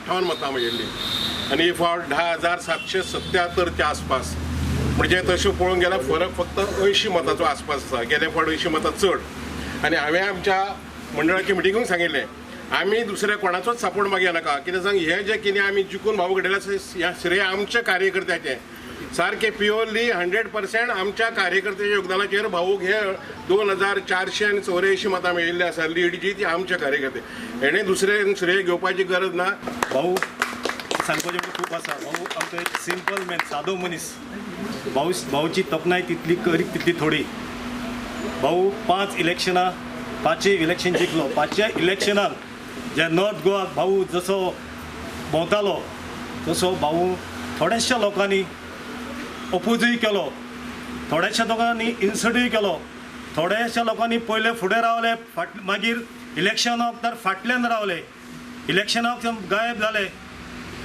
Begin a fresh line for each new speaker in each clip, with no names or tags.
58 मतां मेळिल्लीं आनी ही फावट 10,777च्या आसपास, म्हणजे तशें पळोवंक गेल्यार फरक फक्त 80 मतांचो आसपास आसा. गेले फावट 80 मतां चड. आनी हांवें आमच्या मंडळाच्या मिटिंगूय सांगिल्लें आमी दुसऱ्या कोणाचोच सपोर्ट मागया नाका, कित्याक सांग हें जें कितें आमी जिखून भाऊ घडयला ह्या श्रेय आमच्या कार्यकर्त्याचें, सारकें प्युअरली 100% आमच्या कार्यकर्त्याच्या योगदानाचेर भाऊक हे 2,484 मतां मेळिल्ली आसा लीड जी ती आमच्या कार्यकर्ते, हेणें दुसरें श्रेय घेवपाची गरज ना.
भाऊ सांगपाचें म्हणजे खूब आसा. भाऊ आमचो एक सिंपल मॅन, सादो मनीस. भाऊ भाऊची तोखणाय तितली करीत तितली थोडी. भाऊ 5 इलेक्शनां, 5 इलेक्शन जिखलो. 5 इलेक्शनाक जे नॉर्थ गोवाक भाऊ जसो भोंवतालो तसो भाऊ थोड्याशा लोकांनी ओपोजूय केलो, थोड्याशा लोकांनी इन्सल्टूय केलो, थोड्याशा लोकांनी पयले फुडें रावले, फाट मागीर इलेक्शनाक तर फाटल्यान रावले, इलेक्शनाक गायब जाले.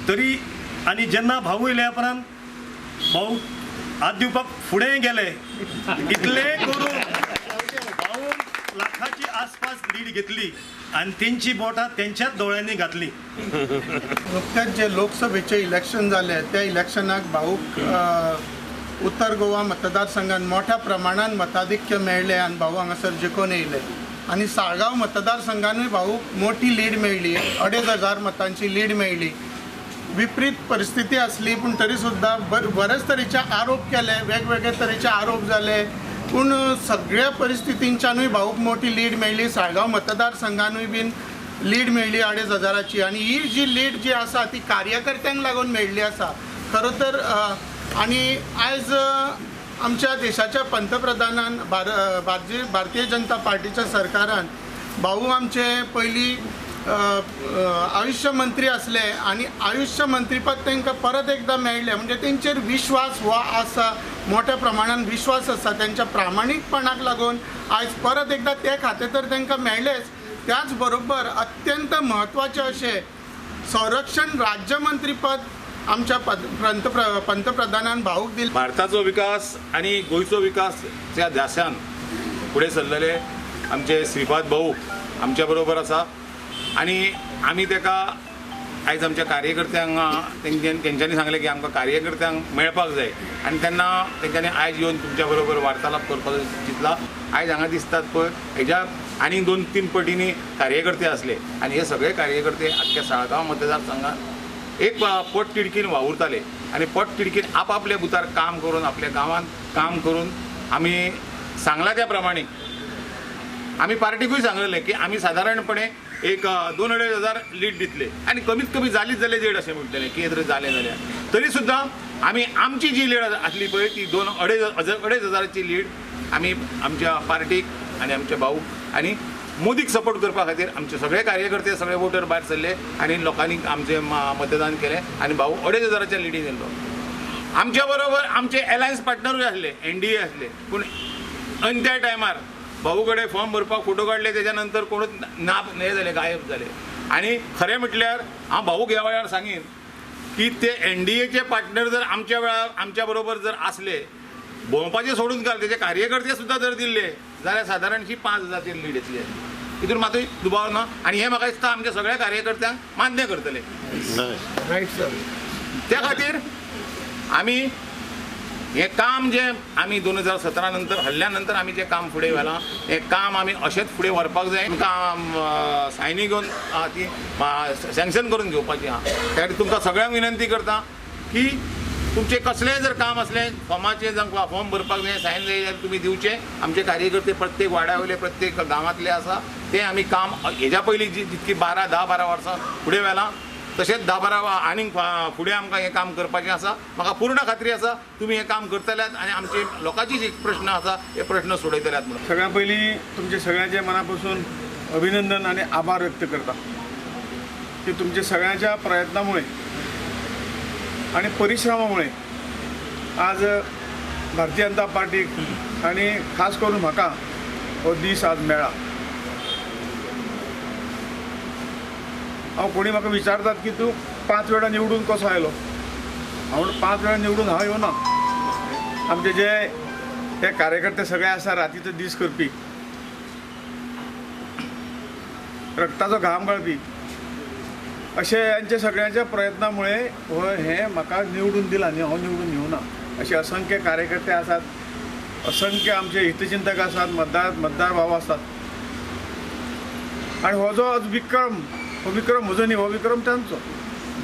तरी आनी जेन्ना भाऊ येयल्या उपरांत भाऊ हात दिवपाक फुडें गेले. इतलें करून भाऊ लाखाची आसपास लीड घेतली आनी तेंची बोटां तेंच्याच दोळ्यांनी घातली.
नुकतेंच जे लोकसभेचे इलेक्शन जाले त्या इलेक्शनाक भाऊक उत्तर गोवा मतदारसंघात मोठ्या प्रमाणान मताधिक्य मेळ्ळें आनी भाऊ हांगासर जिखून येयले. आनी साळगांव मतदारसंघानूय भाऊक मोठी लीड मेळ्ळी, 2,500 मतांची लीड मेळ्ळी. विपरीत परिस्थिती आसली पूण तरी सुद्दां बरेच तरेचे आरोप केले, वेगवेगळे तरेचे आरोप जाले, पूण सगळ्या परिस्थितींच्यानूय भाऊक मोठी लीड मेळ्ळी. साळगांव मतदारसंघानूय बीन लीड मेळ्ळी 2,500ची. आनी ही जी लीड जी आसा ती कार्यकर्त्यांक लागून मेळ्ळी आसा खरो तर. आनी आयज आमच्या देशाच्या पंतप्रधानान भारतीय जनता पार्टीच्या सरकारान भाऊ आमचे पयलीं आयुष्य मंत्री आसले आनी आयुष्य मंत्रीपद तांकां परत एकदां मेळ्ळें. म्हणजे तेंचेर विश्वास हो आसा, मोठ्या प्रमाणान विश्वास आसा. तेंच्या प्रामाणीकपणाक लागून आयज परत एकदां तें खातें तर तांकां मेळ्ळेंच, त्याच बरोबर अत्यंत म्हत्वाचें अशें संरक्षण राज्यमंत्रीपद आमच्या पंतप्रधानान भाऊक दिलें.
भारताचो विकास आनी गोंयचो विकास त्या ध्यासान फुडें सरलेले आमचे श्रीपाद भाऊ आमच्या बरोबर आसा आनी आमी तेका आयज आमच्या कार्यकर्त्यांक तेंच्यांनी सांगलें की आमकां कार्यकर्त्यांक मेळपाक जाय आनी तेन्ना तेंच्यांनी आयज येवन तुमच्या बरोबर वार्तालाप करपाचो चिंतला. आयज हांगा दिसतात पळय हेज्या आनी 2-3 पटींनी कार्यकर्ते आसले आनी हे सगळे कार्यकर्ते आख्ख्या साळगांव मतदारसंघात एक पोटतिडकीन वावुरताले आनी पोटतिडकीन आपआपल्या बुतार काम करून आपल्या गांवांत काम करून आमी सांगला त्या प्रमाणे आमी पार्टीकूय सांगलेलें की आमी सादारणपणे एक 2-2.5 हजार लीड दितले आनी कमीत कमी जालीच जाल्यार देड अशें म्हणटलें कितें तरी जालें जाल्यार तरी सुद्दां आमी आमची जी लीड आसली पळय ती 2-2.5 हजाराची लीड आमी आमच्या पार्टीक आनी आमच्या भाऊक आनी मोदीक सपोर्ट करपा खातीर आमचे सगळे कार्यकर्ते सगळे वोटर भायर सरले आनी लोकांनी आमचें मतदान केलें आनी भाऊ 2.5 हजाराच्या लिडीन येयलो. आमच्या बरोबर आमचे एलायन्स पार्टनरूय आसले, NDA आसले, पूण ऐन त्या टायमार भाऊ कडेन फॉर्म भरपाक फोटो काडले तेच्या नंतर कोणूच ना हें जालें, गायब जाले. आनी खरें म्हटल्यार हांव भाऊक ह्या वेळार सांगीन की ते NDAचे पार्टनर जर आमच्या वेळार आमच्या बरोबर जर आसले, भोंवपाचें सोडून घाल, तेजे कार्यकर्ते सुद्दां जर दिल्ले जाल्यार सादारणशी 5,000चेर लीड येतली. हितून मातूय दुबाव ना आनी हें म्हाका दिसता आमच्या सगळ्या कार्यकर्त्यांक मान्य करतले.
Right sir.
त्या खातीर आमी हें काम जें आमी 2017 नंतर हल्ल्या नंतर आमी जें काम फुडें व्हेलां हें काम आमी अशेंच फुडें व्हरपाक जाय. आमकां सायनी घेवन ती सँक्शन करून घेवपाची आहा. त्या खातीर तुमकां सगळ्यांक विनंती करता की तुमचें कसलेंय जर काम आसलें फॉर्माचें, जावं फॉर्म भरपाक जाय, सायन जाय जाल्यार तुमी दिवचें. आमचे कार्यकर्ते प्रत्येक वाड्या वयले प्रत्येक गांवांतले आसा ते आमी काम हेज्या पयलीं जी जितकी 10-12 वर्सां फुडें व्हेलां तशेंच 10-12 आनीक फुडें आमकां हें काम करपाचें आसा. म्हाका पूर्ण खात्री आसा तुमी हें काम करतल्यात आनी आमचे लोकांचे जे प्रश्न आसा हे प्रश्न सोडयतल्यात म्हणून.
सगळ्यां पयलीं तुमचे सगळ्यांचे मना पासून अभिनंदन आनी आभार व्यक्त करता की तुमच्या सगळ्यांच्या प्रयत्नामुळे आनी परिश्रमामुळे आज भारतीय जनता पार्टीक आनी खास करून म्हाका हो दीस आज मेळ्ळा. हांव कोणी म्हाका विचारतात की तूं 5 वेळा निवडून कसो आयलो, हांव 5 वेळा निवडून हांव येवना. आमचे जे हे कार्यकर्ते सगळे आसा रातीचो दीस करपी, रक्ताचो घाम गळपी, अशें यांच्या सगळ्यांच्या प्रयत्नामुळे हो हें म्हाका निवडून दिलां न्ही, हांव निवडून येवना. अशे असंख्य कार्यकर्ते आसात, असंख्य आमचे हितचिंतक आसात, मतदार भाव आसात. आनी हो जो आज विक्रम, हो विक्रम म्हजो न्ही, हो विक्रम तांचो.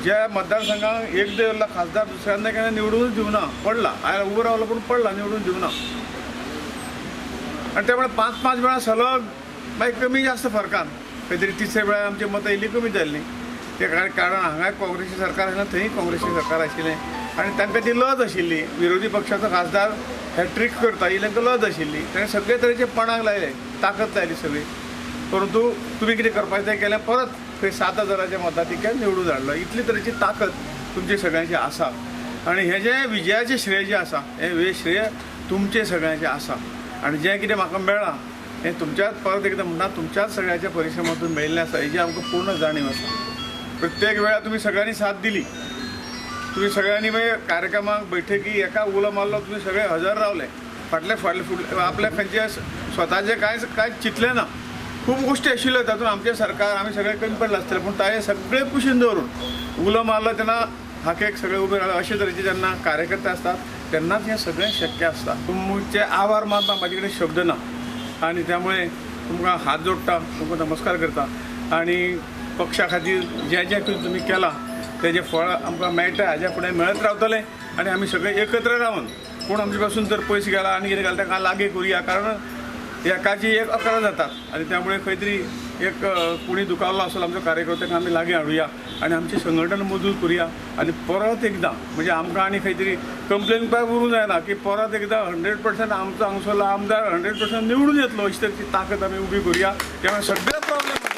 ज्या मतदारसंघाक एकदां येयल्लो खासदार दुसऱ्यांदा केन्ना निवडूनच दिवना, पडला, आयला उबो रावलो पूण पडला, निवडून दिवना. आनी त्यामुळे 5-5 वेळा सलग मागीर कमी जास्त फरकान खंय तरी तिसऱ्या वेळार आमची मतां इल्ली कमी जाल्लीं. ते कारण हांगाय काँग्रेसी सरकार आशिल्लें, थंय काँग्रेसी सरकार आशिल्लें आनी तांकां ती लज आशिल्ली. विरोधी पक्षाचो खासदार हॅट्रीक करता ही तांकां लज आशिल्ली. ताणें सगळे तरेचे पणाक लायले, ताकद लायली सगळी, परंतु तुमी कितें करपाचें तें केलें. परत थंय 7,000 मताधिक्यान निवडून हाडलो. इतली तरेची ताकद तुमचे सगळ्यांची आसा आनी हें जें विजयाचें श्रेय जें आसा हें श्रेय तुमचें सगळ्यांचें आसा. आनी जें कितें म्हाका मेळ्ळां हें तुमच्याच, परत एकदां म्हणटा, तुमच्याच सगळ्यांच्या परिश्रमातून मेळिल्लें आसा, हेजी आमकां पूर्ण जाणीव आसा. प्रत्येक वेळार तुमी सगळ्यांनी साथ दिली, तुमी सगळ्यांनी मागीर कार्यक्रमाक बैठकी एका उलो मारलो, तुमी सगळे हजर रावले. फाटले फाटले फुडले आपल्या खंयचे स्वताचें कांय चिंतलें ना. खूब गोश्टी आशिल्ल्यो तातूंत आमचें सरकार आमी सगळे कमी पडलां आसतलें, पूण ताणें सगळें कुशीन दवरून उलो मारलो तेन्ना हाकेक सगळे उबे रावले. अशे तरेचे जेन्ना कार्यकर्ते आसतात तेन्नाच हें सगळें शक्य आसता. तुमचे आभार मानपाक म्हाजे कडेन शब्द ना आनी त्यामुळे तुमकां हात जोडटा, तुमकां नमस्कार करता. आनी पक्षा खातीर जें जें कितें तुमी केलां तेजें फळ आमकां मेळटा, हाज्या फुडें मेळत रावतलें. आनी आमी सगळे एकत्र रावन कोण आमचे पासून जर पयस गेला आनी कितें गेलें ताका लागीं करुया, कारण एकाची एक 11 जातात. आनी त्यामुळे खंय तरी एक कोणी दुखावलो आसलो आमचो कार्यकर्त्यांक आमी लागीं हाडुया आनी आमचें संघटन मजबूत करुया. आनी परत एकदां म्हणजे आमकां आनी खंय तरी कंप्लेन काय उरूंक जायना की परत एकदां 100% आमचो हांगसरलो आमदार 100% निवडून येतलो, अशी तरेची ताकद आमी उबी करुया. त्यामुळे सगळे प्रॉब्लेम